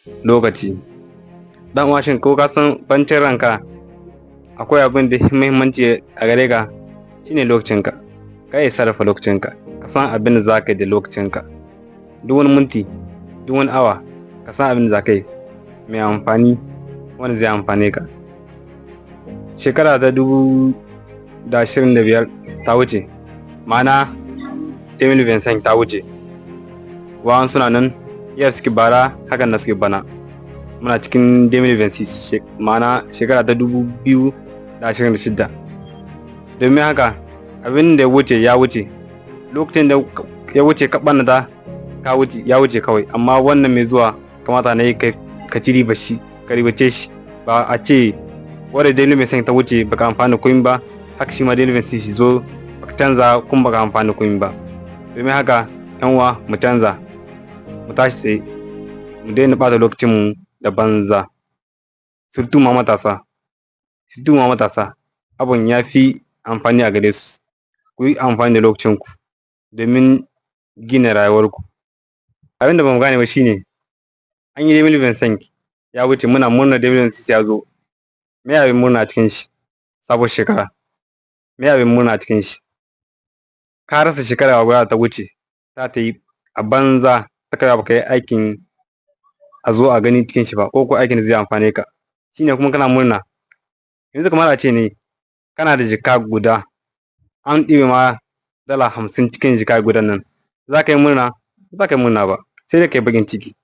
Lokaci. Dan uwa, shin ko ka san bancin ranka akwai abin da muhimmanci a gare ka? Shine lokacinka. Ka iya sarrafa lokacinka, ka san abin da za ka yi da lokacinka. Duk wani minti, duk wani awa, ka san abin da za ka yi mai amfani wanda zai amfane ka. Shekara ta 2025 ta wuce, ma'ana 2025 ta wuce. Wa'an suna nan yar suke bara, hakan na suke bana. Muna cikin 2026, ma'ana shekara ta 2026. Domin haka, abin da ya wuce ya wuce. Lokacin da ya wuce ka ɓannata ka wuce, ya wuce kawai. Amma wannan mai zuwa kamata na yi ka ci riba shi, ka ribace shi. Ba a ce wadda 2025 ta wuce baka amfani komai ba, haka shi ma 2026 zo baka canza kuma baka amfani komai ba. Domin haka, yan uwa, mu canza, mu tashi tsaye, mu daina ɓata lokacin mu da banza. Surtout ma matasa, surtout ma matasa, abun ya fi amfani a gare su. Ku yi amfani da lokacinku domin gina rayuwarku. Abin da ba mu gane ba shine an yi 2025 ya wuce, muna murnar 2026 ya zo. Me abin murna a cikin shi? Sabon shekara, me abin murna a cikin shi? Ka rasa shekara guda ta wuce, ta ta yi a banza, ta kai baka yi aikin a zo a gani cikin shi ba, ko aikin da zai amfane ka. Shine kuma kana murna yanzu? Kamar a ce ne kana da jika guda, an ɗibe ma 50$ cikin jika gudan nan, za ka yi murna? Za ka yi murna ba, sai dai ka yi baƙin ciki.